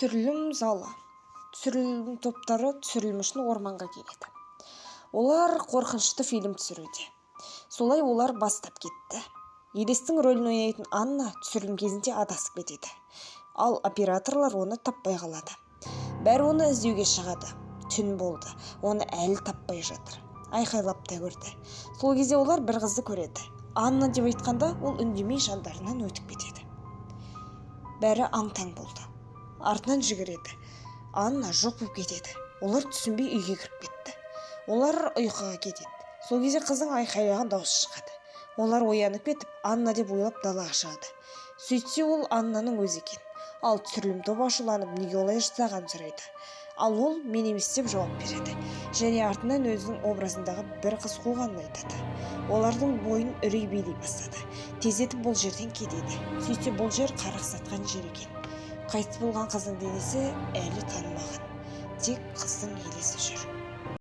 Түсірілім залы. Түсірілім топтары түсірілім үшін орманға келеді. Олар қорқынышты фильм түсіруде. Солай олар бастап кетті. Елестің рөлін ойнайтын Анна түсірілім кезінде адасып кетеді, ал операторлар оны таппай қалады. Бәрі оны іздеуге шығады. Түн болды, оны әлі таппай жатыр. Айқайлап та көрді. Сол кезде олар бір қызды көреді. «Анна» деп айтқанда, ол үндемей жандарынан өтіп кетеді. Бәрі аң-таң болды. Артынан жүгіреді, Анна жоқ болып кетеді. Олар түсінбей үйге кіріп кетті. Олар ұйқыға кетеді. Сол кезде қыздың айқайлаған дауысы шығады. Олар оянып кетіп, Анна деп ойлап далаға шығады. Сөйтсе, ол Аннаның өзі екен. Ал түсірілім тобы ашуланып, неге олай жасағанын сұрайды. Ал ол «мен емес» деп жауап береді және артынан өзінің образындағы бір қыз қуғанын айтады. Олардың бойын үрей билей бастады. Тездетіп бұл жерден кетеді. Сөйтсе, бұл жер қарғыс атқан жер екен. Қайтыс болған қыздың денесі әлі танымаған, тек қыздың елесі жүр.